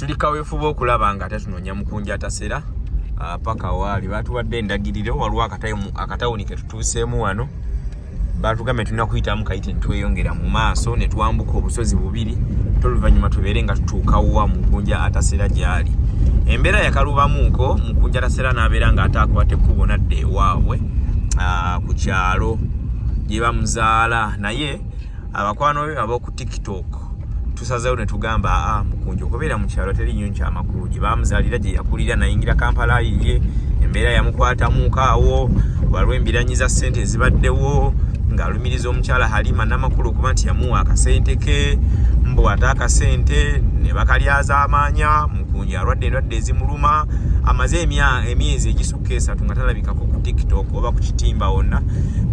Tuli kaweefube okulaba nga ate tunoonya Mukunja atasera paka waali batuwadde endagiriro. Waliwo akatawuni ke tutuuseemu wano, batugambye tulina kuyitamu kayite netweyongera mu maaso ne twambuka obusozi bubiri, oluvannyuma tubeere nga tutuuka wa Mukunja atasera gy'ali. Embeera yakalubamuuko, Mukunja atasera n'abeera ng'ate akwata ekkubo n'adda ewaabwe ku kyalo gye bamuzaala. Naye abakwano be ab'oku TikTok tusazeewo ne tugamba, aa, Mukunja okubeera mu kyalo teri nnyo nkyamakulu, gye bamuzaalira, gye yakulira. Nayingira Kampala ayiye, embeera yamukwatamuuko awo. Waliwo embiranyi za ssente ezibaddewo ng'alumiriza omukyala Halima Namakulu okuba nti yamuwa akasente ke, mbu ate akasente ne bakalyaza amaanya. Mukunja alwadde endwadde ezimuluma, amaze emyezi egisukka 3 nga talabikako ku TikTok oba ku kitimba wonna,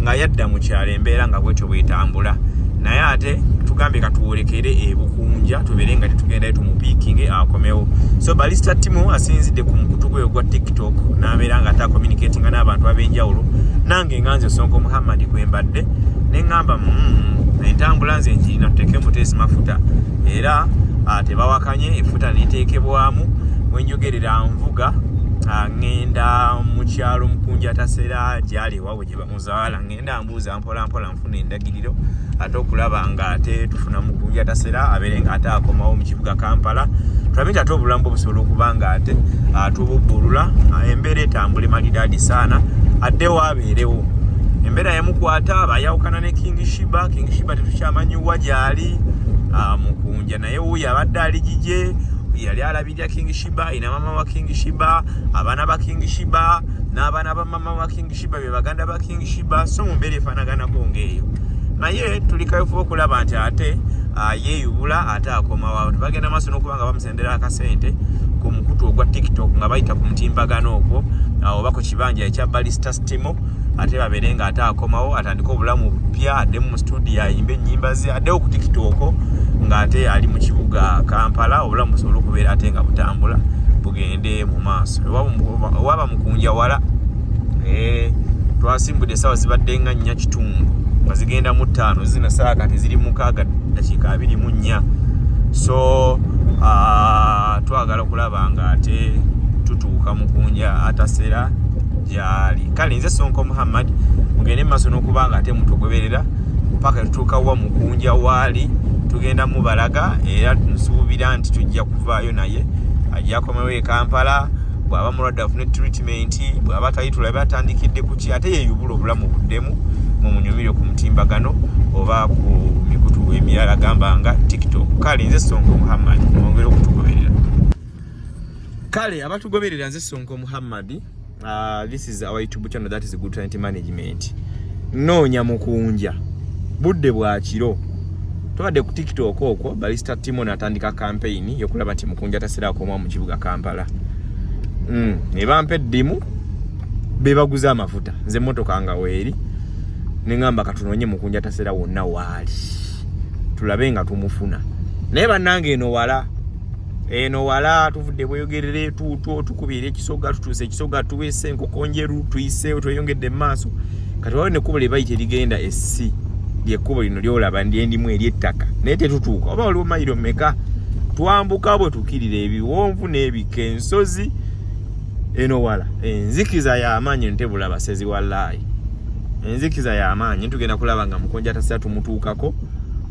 nga yadda mu kyalo. Embeera nga bwetyo bwetambula, naye ate tugambye katuwolekere ebukunja, tubeere nga tetugendayo tumupiikinge akomewo. So Barista Timo asinzidde ku mukutu gwe ogwa TikTok n'abeera nga ate acommunicatinga n'abantu ab'enjawulo. Nange nga nze Sonko Muhammad kwembadde neŋŋamba, entambula nze njirina, tuteeke muteesi mafuta." Era tebawakanye, effuta neteekebwamu. Wenjogerera nvuga, ŋŋenda mu kyalo Mukunja atasera gyali, ewaabwe gye bamuzaala. Ŋŋenda mbuuza mpola mpola, nfuna endagiriro ate okulaba nga ate tufuna Mukunja atasera abeere nga ate akomawo mu kibuga Kampala, tulabe nti ate obulamu bwe busobola okuba nga ate tububbulula, embeera etambule malidaadi saana, addewo abeerewo. Embeera yamukwata, bayawukana ne King Shiba. King Shiba tetukyamanyi wa gyali. Mukunja naye wuuyo abadde ali gigye, yali alabirira King Shiba, ina mama wa King Shiba, abaana ba King Shiba n'abaana ba mama wa King Shiba be baganda ba King Shiba. So mu mbeera efaanaganako ng'eyo, naye tuli kaweefube okulaba nti ate yeeyubula, ate akomawo. Abantu bagenda maaso n'okuba nga bamusendera akasente ku mukutu ogwa TikTok nga bayita ku mutimbagano ogwo oba ku kibanja ekya Barista Stimo, ate babeere nga ate akomawo, atandike obulamu bupya, addemu mu studio ayimbe ennyimba ze, addewo ku TikTok ng'ate ali mu kibuga Kampala, obulamu busobole okubeera ate nga butambula bugende mu maaso. Waba Mukunja wala, twasimbudde essaawa zibadde nga 4:15 nga zigenda mu 5. Zino saawa kati ziri 6:24. So twagala okulaba nga ate tutuuka Mukunja atasera gyali. Kale nze Sonko Muhammad, mugende maaso n'okuba nga ate mutugoberera paka tutuuka wa Mukunja waali. Tugenda mubalaga, era nsuubira nti tujja kuvaayo naye ajja akomewo e Kampala. Bw'aba mulwadde afune treatment, bw'aba tali tulabe atandikidde kuki, ate yeeyubula obulamu buddemu, mumunyumire ku mutimbagano oba ku mikutu emirala gamba nga TikTok. Kale nze Sonko Muhammad, mwongere okutugoberera. Kale abatugoberera, nze Sonko Muhammad. This is our YouTube channel, that is Good Talent Management. Noonya Mukunja budde bwa kiro. Tubadde ku TikTok okwo, Barista Timo natandika campaign yokulaba nti Mukunja tasera akomawo mu kibuga Kampala. Ne bampa eddimu bebaguza amafuta, nze emmotoka nga weeri, neŋŋamba katunoonye Mukunja tasera wonna waali, tulabe nga tumufuna. Naye bannange, eno wala, eno wala. Tuvudde bweyogerere tuutwo, tukubira Ekisoga, tutuuse Ekisoga, tuweese Enkoko Njeru, tuyiseewo, tweyongedde mu maaso. Kati waliwo nekkubo lye bayita erigenda essi, lyekkubo lino lyolaba ndyendimu ery'ettaka, naye tetutuuka. Oba waliwo mayiro meka twambuka bwe tukirira ebiwonvu n'ebika, ensozi. Eno wala, enzikiza y'amaanyi, ntebula basezi, wallaayi enzikiza y'amaanyi. Tugenda kulaba nga Mukunja tasera tumutuukako,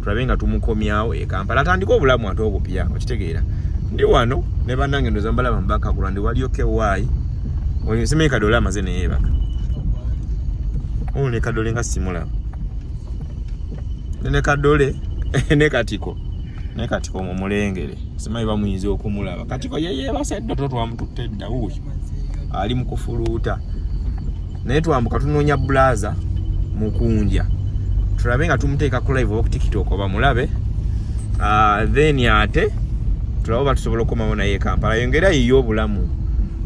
tulabe nga tumukomyawo e Kampala, atandike obulamu ate obupya. Okitegeera, ndi wano ne bannange, ndoza mbalaba mbakagula ndi waliyo kewaayi oyo simanyi Kadole amaze neyeebaka ono ne Kadole nga simulaba ne Kadole ne Katiko, ne Katiko mumulengere, simanyi bamuyinza okumulaba. Katiko yeyeebase dda, to twamututte dda, wuuyo ali mu kufuluuta. Naye twambuka tunoonya bulaza Mukunja, tulabe nga tumuteeka ku live oba ku TikTok oba mulabe. Then ate tulabe oba tusobola okukomawo naye e Kampala, yongera yiye obulamu.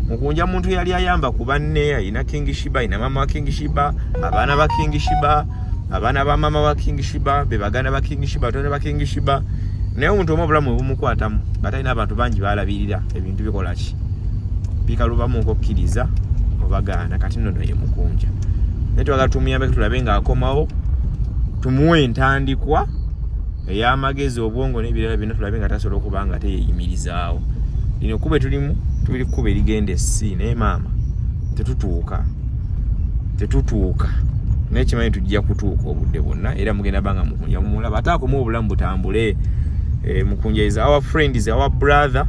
Mukunja muntu yali ayamba ku banne, ayina King Shiba, ayina mama wa King Shiba, abaana ba King Shiba, abaana ba mama wa King Shiba be baganda ba King Shiba, batabani ba King Shiba. Naye omuntu omu obulamu bwe bumukwatamu nga talina abantu bangi balabirira, ebintu bikola ki? Bikalubamu nkokkiriza obagaana. Kati nno ye Mukunja, naye twagala tumuyambeko, tulabe ng'akomawo, tumuwe entandikwa ey'amagezi, obwongo n'ebirala byonna, tulabe nga tasobola okuba nga teyeyimirizaawo. Lino kube tulimu tuli kuba erigenda essi naye maama tetutuuka tetutuuka naye kimanyi tujja kutuuka obudde bwonna era mugenda banga mukunja mumulaba ate akome obulamu butambule e, mukunja is our friend is our brother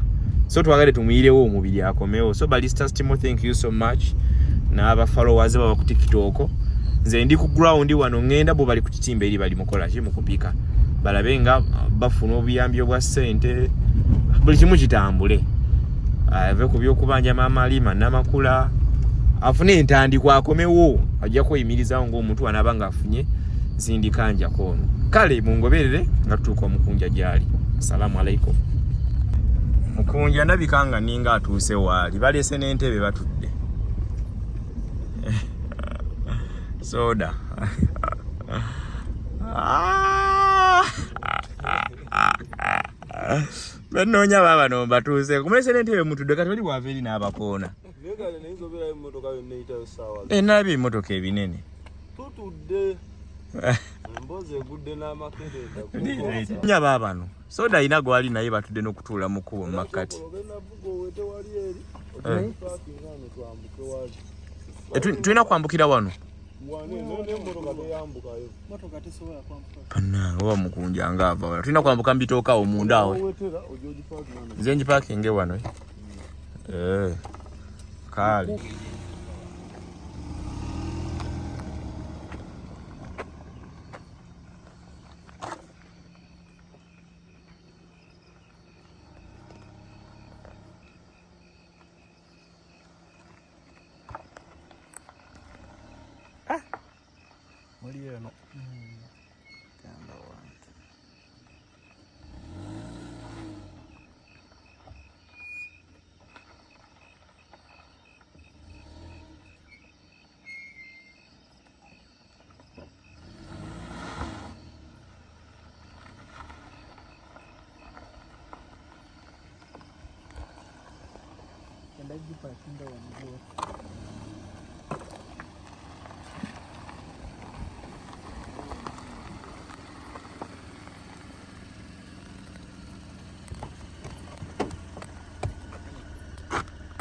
so twagale tumuyirewo omubiri akomewo so balista stimo thank you so much n'aba followers baba ku tiktok nze ndi ku ground wano ngenda bo bali ku kitimba eri bali mukola ki mukupika balabe nga bafuna obuyambi obwa ssente buli kimu kitambule ave ku byokubanja maama alima namakula afune entandikwa akomewo ajja kweyimirizawo ngaomuntu anaaba nga afunye nsindika njako ono kale mungoberere nga tutuuka omukunja gyali assalamu alaikum mukunja ndabika nga ninga atuuse waali baleese n'entebe batudde soda benoonya baabano mbatuuse kumulese n'entebe mutudde kati oli bwava eri n'abakoona eh, nalabye ebimotoka ebinene tutudde emboozi egudde n'amakerenda nya baabano soda alina gwali naye batudde n'okutuula mu kkubo mu makkati eh. Eh, tulina kwambukira wano banange oba mukunja nga ava wano tulina kwambuka mubitooka awo munda awo nze ngipakinge wano eh, kale Muli eno. Gamba wantu.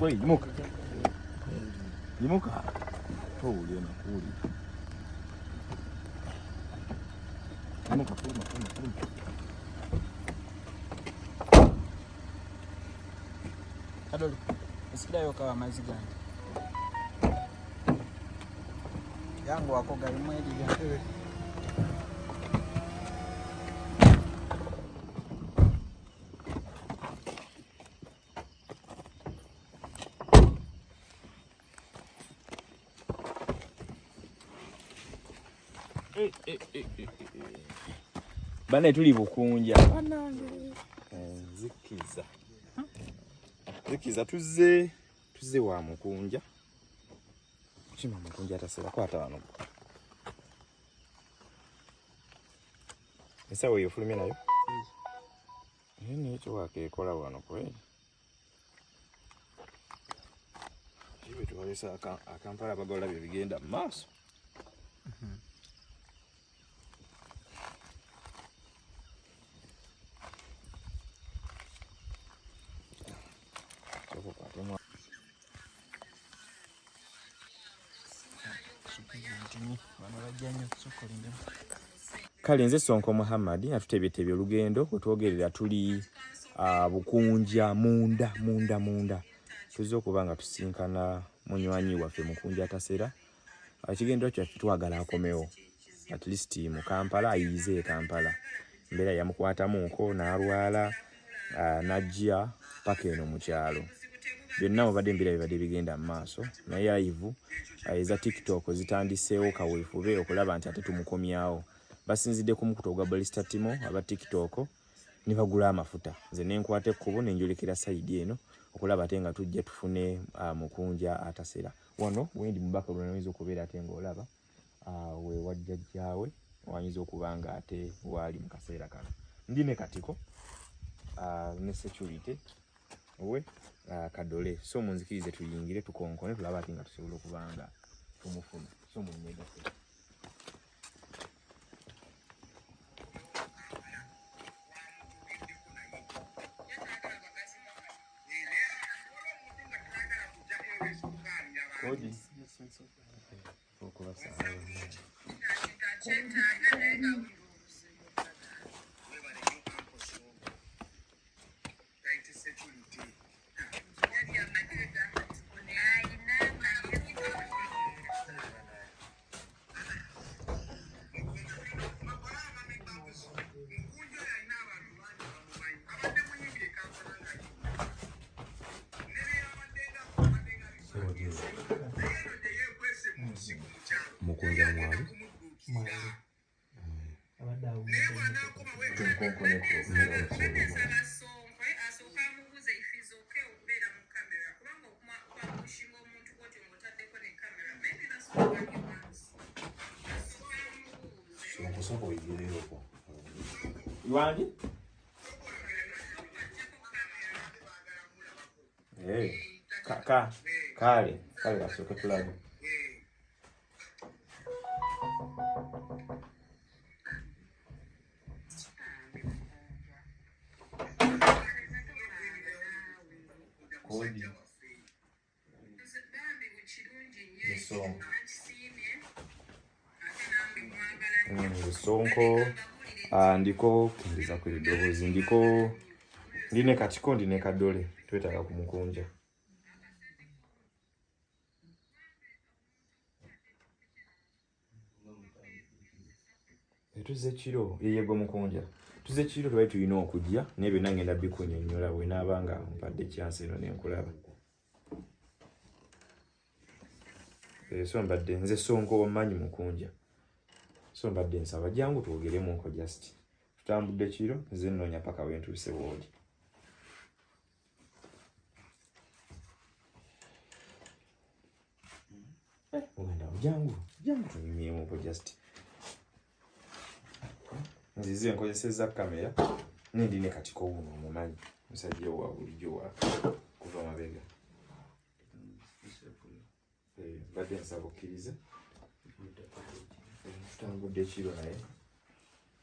Wait, yimuka. Yimuka. Towulira nakuwulira. Yimuka, fuluma, fuluma, fuluma. Kadoli, osikirayo kawa amazzi gange. Yangu wako galimu eryo. Bane tuli Bukunja. Banange. Nzikiza. Nzikiza tuzze tuzze wa Mukunja. Kima Mukunja atasera kwata wano. Ensawo eyo fulumye nayo? Naye nekyo wakeekola wano kweli. Kibe tuwalesa akampala abagola bye bigenda mu maaso. Kale nze Sonko Muhammad atutebyetebye olugendo wetwogerera tuli Bukunja munda munda munda tuzze okuba nga tusinkana munywanyi waffe Mukunja atasera. Ekigendero kyaffe twagala akomewo at least mu Kampala, ayiize e Kampala. Embeera yamukwatamuuko n'alwala n'ajja paka eno mu kyalo. Byonna mubadde embeera bibadde bigenda mu maaso, naye live eza TikTok zitandiseewo kaweefube okulaba nti ate tumukomyawo. Basinzidde ku mukutu ogwa Balista Timo aba TikTok ne bagula amafuta, nze ne nkwata ekkubo ne njolekera sayidi eno okulaba ate nga tujja tufune Mukunja atasera. Wano wendi mubaka lwanoyinza okubeera ate ng'olaba we wajjajjaawe wayinza okuba nga ate waali mu kaseera kano. Ndi ne Katiko ne security we Kadole, so munzikirize tuyingire tukonkone tulabe ate nga tusobola okuba nga tumufuna. So munnegase. Kodi. Okubasanga. Mukunja mwali Sonko oyigireyo. Iwangi? Hey, ka ka kale kale kasooke tulabe. Kodi. Sonko. Sonko ndiko kingeza ku eddoboozi ndiko ndine katiko ndine kadole twetaaga kumukunja. Tuze kiro yeyegwe mukunja tuze kiro tubali tulina okujja naye byonna ngenda bikunnyonnyola bwe naaba nga mpadde chance eno nenkulaba. So mbadde nze Sonko omanyi mukunja, so mbadde nsaba jangu twogeremuko just tutambudde kiro nze nnoonya paka we ntuuse wooli. Muganda jangu jangu tunyumyemuko just nzize nkozesezza kamera nendi ne katiko wuno omumanyi musajja wa bulijjo wa kuva mabega. Mbadde nsaba okkirize tutambudde ekiro naye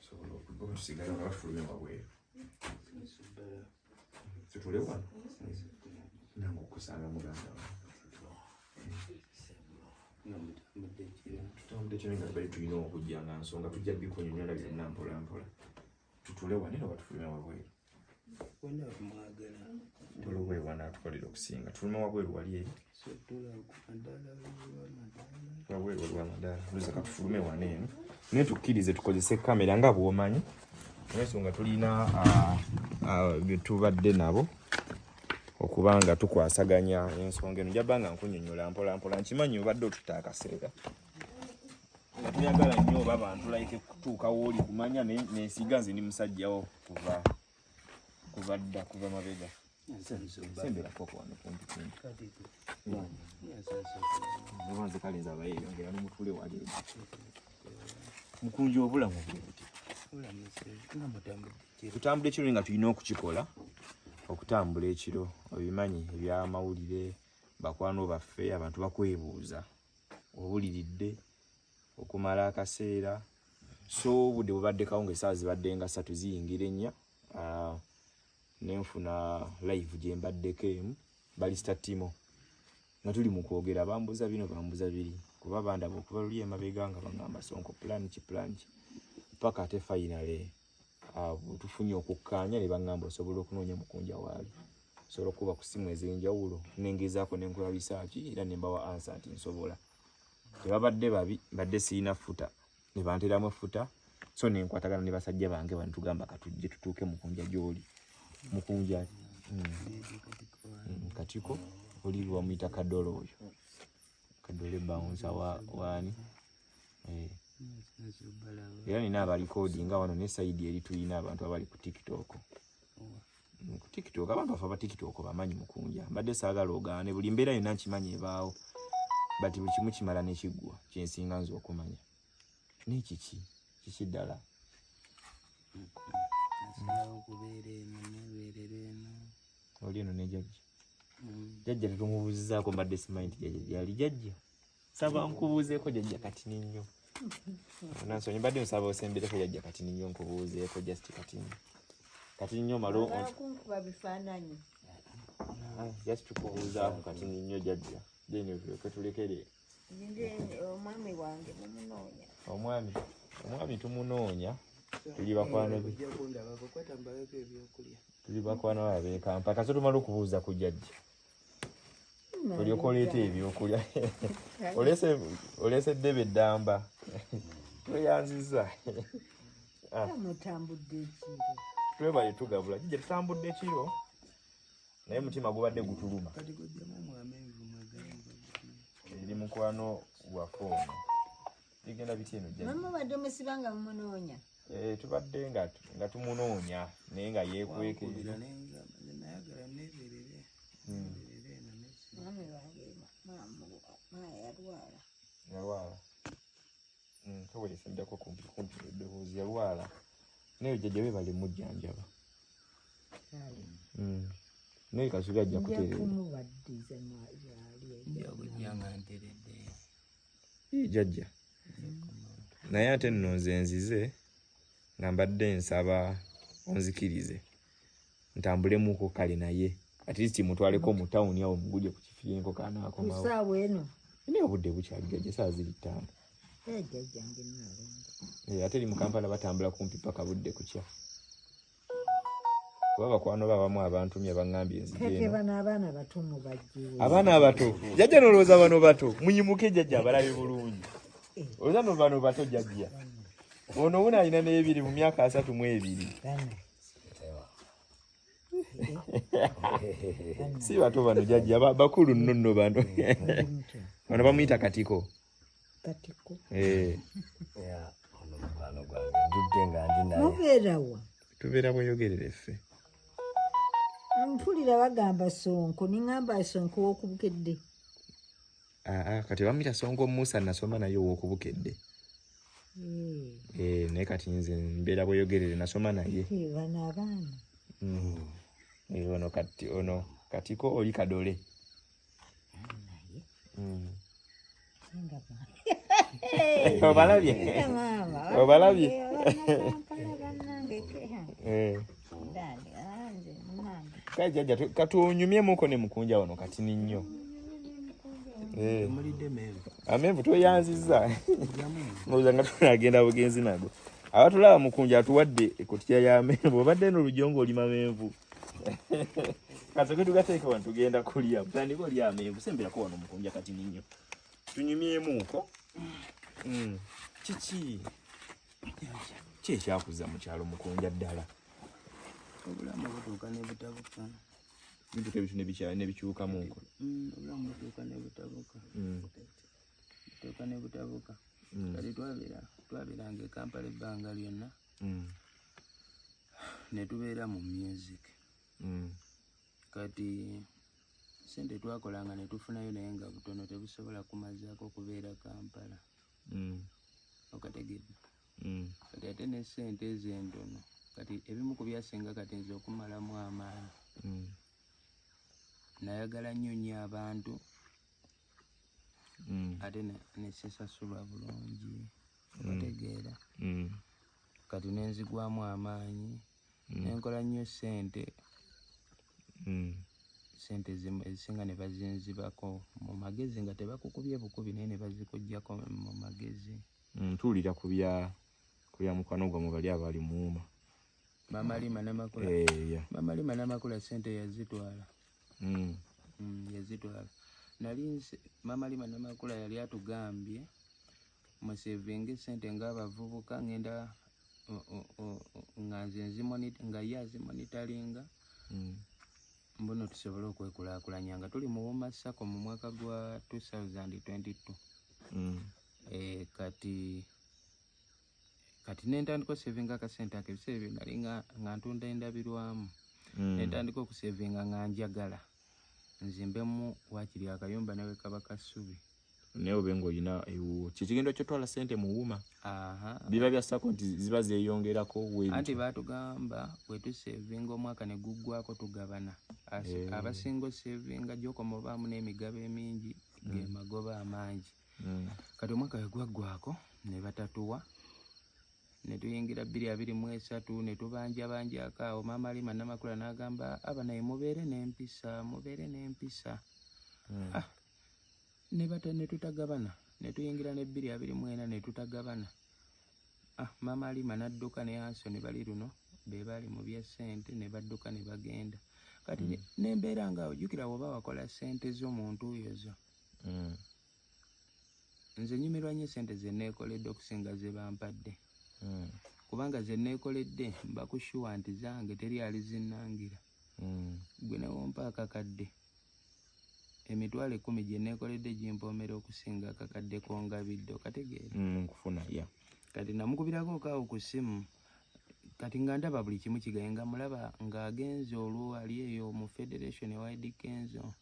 sobola okuba tusigala nga batufulumye wabweru tutule wano nange okusanga muganda wange. Tutambudde ekiro nga tubadde tulina okujja nga nsonga tujja bikunyonnyola byonna mpola mpola. Tutule wano eno batufulumye wabweru. Tule wano atukolera okusinga tufulume wabweru wali eri wabweru waliwo amadaala luza katufulume wano eno naye tukkirize tukozese kamera nga bw'omanyi olw'ensonga tulina bye tubadde nabo okubanga tukwasaganya ensonga eno. Njaba nga nkunnyonnyola mpola mpola nkimanyi obadde otutta akaseera nga toyagala nnyo oba bantu like kutuuka wooli kumanya nensiga nze ndi musajjawo kuva dda kuva mabega. Semberako wano kumpi kumpi. Nze kale nze abayeeyongera n'omutule wali eri. Mukunja obulamu bwe buti. Tutambula ekiro nga tulina okukikola okutambula ekiro obimanyi ebyamawulire bakwano baffe abantu bakwebuuza obuliridde okumala akaseera so obudde bubaddekawo ng'essaawa zibadde nga 3 ziyingira 4 nenfuna live gye mbaddeko emu Balista Timo nga tuli mu kwogera bambuza bino bambuza biri kuba bandaba okuva luli emabega nga bangamba Sonko plan ki paka ate finally tufunye okukkaanya ne bangamba osobola okunoonya mukunja waali osobola okuba ku ssimu ez'enjawulo nengezaako nenkola research era ne mbawa answer nti nsobola. Tebabadde babi mbadde sirina ffuta ne banteramu effuta so nenkwatagana ne basajja bange bano tugamba katujje tutuuke mukunja gy'oli. Mukunja katiko oli bamuyita Kadolo oyo Kadole bouncer waani era nina abalikodinga wano ne side eri tulina abantu abali ku TikTok. Ku TikTok abantu bafa ba TikTok bamanyi mukunja mbadde saagala ogaane buli mbeera yonna nkimanyi ebaawo but buli kimu kimala nekiggwa kyensinga nze okumanya n'ekiki kiki ddala. Oli eno ne jjajja jjajja tetumubuuzizaako mbadde simanyi nti jjajja yali jjajja saba nkubuuzeeko jjajja katini nnyo nansonyi mbadde nsaba osembereko jjajja katini nnyo nkubuuzeeko just katini katini nnyo malo kunkuba bifaananyi just tukubuuzaako katini nnyo jjajja Then tuleke tulekere. Omwami wange mumunoonya. Omwami tumunoonya. Tuli bakwano be. Tuli bakwano babe Kampala. Kaso tumala okubuuza ku jjajja. Olyoka oleeta ebyokulya. Oleese ddebe eddamba. Tweyanzizza. Mutambudde ekiro. Twebale tugabula. Jjajja tutambudde ekiro. Naye mutima gubadde gutuluma. Eri mukwano gwaffe ono. Bigenda biti eno jjajja? Mama badde musiba nga mumunoonya. Tubadde nga tumunoonya naye nga yeekwekeera. Mwami wange yalwala. Yalwala. Toweesembako kumpi kumpi eddoboozi yalwala. Naye jjajja we bali mujjanjaba. Naye Kasubi ajja kutereera. Kumuwaddiza gyali. Jjajja. Naye ate nno nze nzize nga mbadde nsaba onzikirize ntambulemuko kale naye at least mutwaleko mu tawuni awo muguje ku kifirinko kanaakomawo. Ku ssaawa eno? Naye obudde bukyali jjajja, essaawa ziri 5. Jjajjange naalongo. Ate eri mu Kampala batambula kumpi paka budde kukya. Kuba bakwano be abamu abantumye baŋŋambye nzije Kati eno. bano abaana bato mubajjewo. Abaana abato. Jjajja n'olowooza bano bato. Muyimuke jjajja abalabe bulungi. Olowooza no bano bato jjajja. Ono wuno alina n'ebiri mu myaka 32. Si bato bano jjajja, bakulu nno nno bano. Bano bamuyita Katiko. Katiko. Ono mukwano gwange ndudde nga ndi naye. Mubeera wa? Tubeera Bweyogerere ffe. Mpulira bagamba Sonko, ningamba Sonko w'okubukedde. Kati bamuyita Sonko Musa, nasoma naye ow'okubukedde. Naye kati nze mbeera Bweyogerere, nasoma naye. Bano abaana. Ono kati, ono Katiko oli Kadole. Obalabye? Obalabye? Kale jjajja katunyumyemuko ne mukunja wano katini nnyo. Amenvu tweyanzizza. Ndowooza nga tunagenda bugenzi nago. Abatulaba mukunja atuwadde ekutiya y'amenvu. Obadde eno lujongo olima menvu. Kasooke tugateeke wano tugenda kulya. Tutandike olya amenvu. Semberako wano mukunja katini nnyo. Tunyumyemuko. Kiki? Ki ekyakuza mu kyalo mukunja ddala? Obulamu butuuka ne butabuka. Bituuka ebintu ne bikyukamuko. Obulamu butuuka ne butabuka. Butuuka ne butabuka. Kati twabeeranga e Kampala ebbanga lyonna. Ne tubeera mu music. Kati ssente twakolanga ne tufunayo naye nga butono tebusobola kumazaako kubeera Kampala. Okategedde? Kati ate ne ssente ezo entono. Kati ebimu ku byasinga kati nze okumalamu amaanyi. Nayagala nnyo nnyo abantu. Ate ne sisasulwa bulungi. Okategeera? Kati ne nzigwamu amaanyi. Ne nkola nnyo ssente. Ssente ezisinga ne bazinzibako mu magezi nga tebakukubye bukubi naye ne bazikuggyako mu magezi. Ntuulira ku bya mukwano gwammwe bali abali muuma. Mama Lima Namakula. Mama Lima Namakula ssente yazitwala. Yazitwala. Nali Mama Lima Namakula yali atugambye musevinge ssente ng'abavubuka ngenda nga nze nga ye azimonitaringa. Mbuno tusobole okwekulaakulanya nga tuli mu Wuma Sacco mu mwaka gwa 2022. Kati ne ntandika okusevinga akasente ako ebiseera ebyo nali nga ntunda endabirwamu. Ne ntandika okusevinga nga njagala nzimbemu waakiri akayumba ne bwe kaba kasubi. Naye obe ng'olina ewuwo. Kye kigendo ky'otwala ssente mu Wuma. Biba bya Sacco nti ziba zeeyongerako weebityo. Anti baatugamba bwe tusevinga omwaka ne guggwako tugabana. Abasinga osevinga gy'okoma obaamu n'emigabo emingi ge magoba amangi. Kati omwaka bwe gwaggwako ne batatuwa. Ne tuyingira 2023 ne tubanjabanjako awo. Maama Lima Namakula n'agamba aba naye mubeere n'empisa, mubeere n'empisa. Ne tutagabana, ne tuyingira ne 2024 ne tutagabana. Ah, Maama Alima n'adduka ne Anson bali luno be baali mu bya ssente, ne badduka ne bagenda. Kati nembeera nga ojjukira bw'oba wakola ssente zo mu ntuuyo zo. Nze nyumirwa nnyo ssente ze neekoledde okusinga ze bampadde. Kubanga ze neekoledde mba ku sure nti zange, teri alizinnangira. Gwe ne wompa akakadde, 100,000 gye neekoledde gimpoomera okusinga akakadde kongabidde, okategeera? Nkufuna, yeah. Kati namukubirako kaawo ku ssimu, kati nga ndaba buli kimu kigaye, nga mulaba ng'agenze olwo ali eyo mu federation ewa Eddy Kenzo.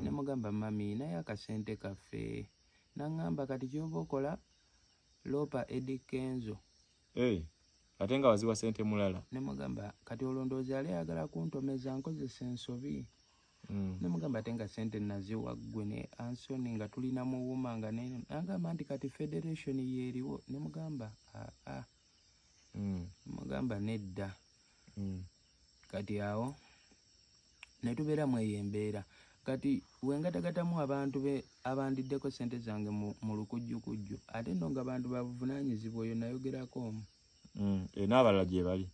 Ne mugamba, "Mami, naye akasente kaffe?" Naŋŋamba, "Kati ky'oba okola, loopa Eddy Kenzo." Hey, ate nga waziwa sente mulala. Ne mugamba, "Kati olwo ndowooza yali ayagala kuntomeza nkozesa ensobi." Ne mugamba, "Ate nga sente naziwa ggwe ne Ansoni nga tulina muwuma nga ne." Nagamba nti, "Kati federation yeeriwo." Ne mugamba, "Aa." Mugamba, "Nedda." Kati awo ne tubeeramu eyo embeera. Kati wengatagatamu abantu be abandiddeko sente zange mu lukujjukujju, ate nno nga bantu babuvunaanyizibwa, oyo nayogerako omu. E, n'abalala gye bali.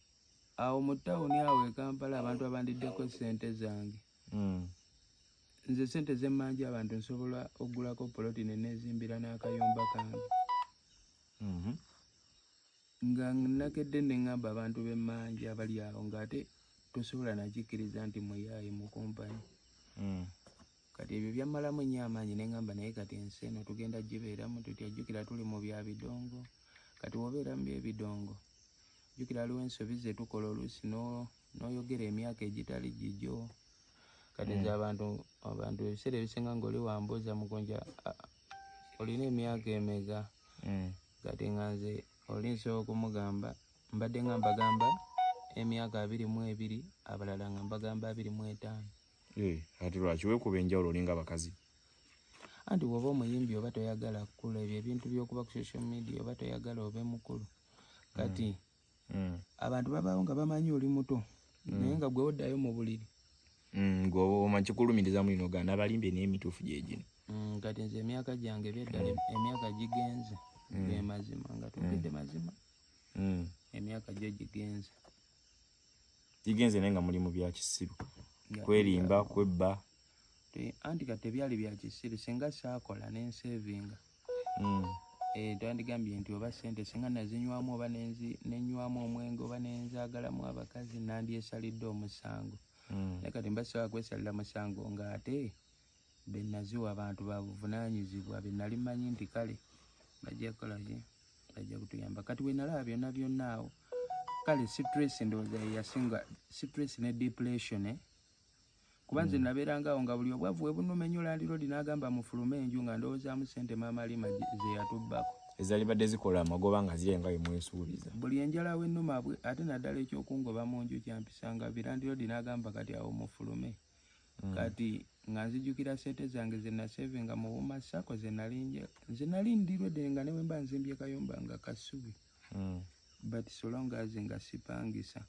Awo mu tawuni awo e Kampala, abantu abandiddeko sente zange. Nze sente zemmanja abantu nsobola okugulako poloti neneezimbira n'akayumba kange. Nga nakedde ne ŋŋamba abantu b'emmanja abali awo, ng'ate tosobola nakikkiriza nti muyaaye mu kumpanyi. Kati ebyo byammalamu nnyo amaanyi, ne ŋŋamba, naye kati ensi eno tugenda gibeeramu tutya? Jjukira tuli mu bya bidongo. Kati wobeera mu byebidongo, jjukira waliwo ensobi ze tukola oluusi n'oyogera emyaka egitali gigyo. Kati nze abantu ebiseera ebisinga ng'oli wambuuza, "Mukunja, olina emyaka emeka?" Kati nga nze oli nsobola okumugamba, mbadde nga mbagamba emyaka 22, abalala nga mbagamba 25. Eh, ate lwaki weekuba enjawulo olinga bakazi? Anti bw'oba omuyimbi oba toyagala kukula, ebyo ebintu by'okuba ku social media oba toyagala obe mukulu. Kati abantu babaawo nga bamanyi oli muto, naye nga gwe oddayo mu buliri. Gwe omanyi kikulumiriza mulino ga n'abalimbe n'emituufu gye gino. Kati nze emyaka gyange ebyaddala emyaka gigenze, ge mazima nga twogedde mazima. Emyaka gyo gigenze. Gigenze naye nga muli mu bya kisiru, kwerimba, kwebba. Anti kati tebyali bya kisiru singa saakola nensevinga. Twandigambye nti oba sente singa nazinywamu oba nenywamu omwenge oba nenzagalamu abakazi, nandyesalidde omusango. Naye kati mba sisobola kwesalira musango ng'ate benaziwa abantu babuvunaanyizibwa be nali mmanyi nti kale bajja kukola ki, bajja kutuyamba. Kati we nalaba byonna byonna awo, kale stress ndowooza ye yasinga, stress ne depression, eh? Kuba nze nabeeranga awo nga buli obwavu we bunuma ennyo, landlord n'agamba mufulume enju, nga ndowoozaamu sente maama Lima ze yatubbako. Ezalibadde zikola amagoba nga ziri nga bemwesuubiza. Buli enjala w'ennuma bwe, ate naddala ekyokungoba mu nju kyampisanga bi. Landlord n'agamba, "Kati awo mufulume." Kati nga nzijukira sente zange ze nasevinga mu Wuma Sacco, ze nali nze nali ndirwedde nga ne bwe mba nzimbye kayumba nga kasubi, but so long as nga sipangisa.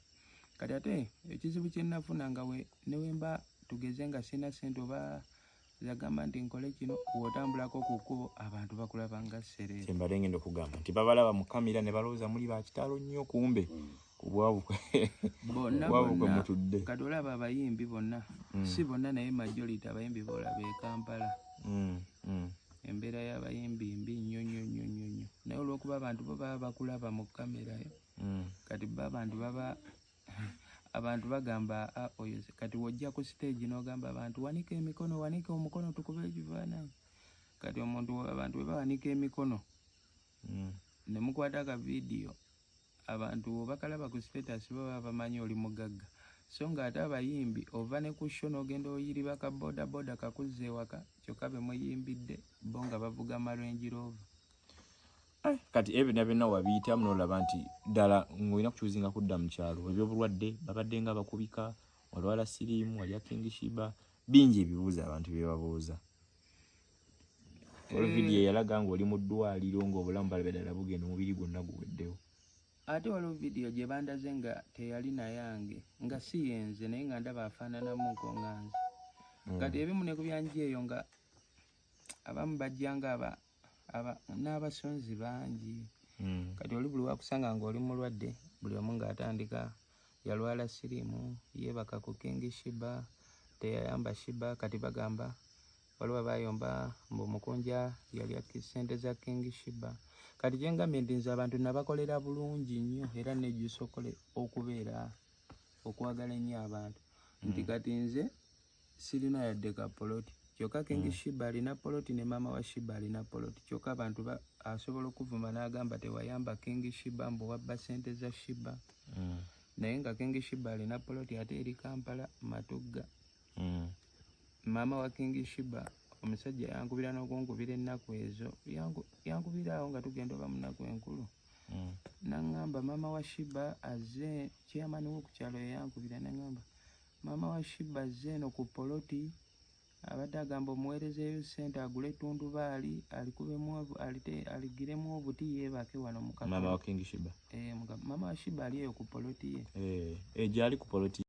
Kati ate ekizibu kye nafuna nga we ne bwe mba tugeze nga sina sente oba zagamba nti nkole kino, w'otambulako ku kkubo abantu bakulaba nga sereere. Kyembadde ngenda okugamba nti babalaba mu kamera ne balowooza muli bakitalo nnyo, kumbe ku bwavu bonna bwavu kwe bonna mutudde. Kati olaba abayimbi bonna, si bonna naye majority abayimbi bolaba e Kampala, embeera y'abayimbi mbi nnyo nnyo nnyo nnyo nnyo, naye olw'okuba abantu bo baba bakulaba mu kamera yo. Kati bo abantu baba abantu bagamba, "Ah, oyo kati wojja ku stage n'ogamba abantu, 'Wanika emikono, wanika omukono tukube ekifaananyi.'" Kati omuntu abantu bwe bawanika emikono ne mukwata aka vidiyo, abantu bakalaba ku status, baba bamanyi oli mugagga. So ng'ate abayimbi ova ne ku show n'ogenda oyiriba ka boda boda kakuzza ewaka, kyokka be muyimbidde bo nga bavuga ma Range Rover. Kati ebyo byonna byonna wabiyitamu n'olaba nti ddala ng'olina kukyuzinga kudda mu kyalo. Ebyobulwadde babadde nga bakubika, walwala siriimu, walya King Shiba, bingi ebibuuzo abantu bye babuuza. Olwo vidiyo eyalaga ng'oli mu ddwaliro ng'obulamu balabye ddala bugenda, omubiri gwonna guweddewo. Ate waliwo vidiyo gye bandaze nga teyali nayange, nga si yenze, naye nga ndaba afaananamuko nga nze. Kati ebimu ne ku byanji eyo nga Abamu bajjanga n'abasonzi bangi. Kati oli buli wakusanga ng'oli mulwadde, buli omu ng'atandika yalwala siriimu, yeebaka ku King Sheeba, teyayamba Sheeba. Kati bagamba waliwo abayomba mbu Mukunja yalya ssente za King Sheeba. Kati kyengambye nti nze abantu nabakolera bulungi nnyo, era nejjusa okubeera okwagala ennyo abantu nti kati nze sirina yadde ka poloti, kyokka King Sheeba alina poloti ne maama wa Sheeba alina poloti, kyokka abantu asobola okuvuma n'agamba tewayamba King Sheeba, mbu wabba ssente za Sheeba, naye nga King Sheeba alina poloti ate eri Kampala Matugga. Maama wa King Sheeba omusajja yankubira n'okunkubira ennaku ezo, yankubira awo nga tugenda oba mu nnaku enkulu, naŋŋamba maama wa Sheeba azze, chairman wo ku kyalo yeyankubira, naŋŋamba maama wa Sheeba azze eno ku poloti, abadde agamba omuweerezeeyo ssente agule ettundubaali alikubemu aligiremu obuti yeebake wano mu Maama wa King Sheeba? Eh, maama wa Sheeba ali eyo ku poloti ye. Eh, eh, gyali ku poloti.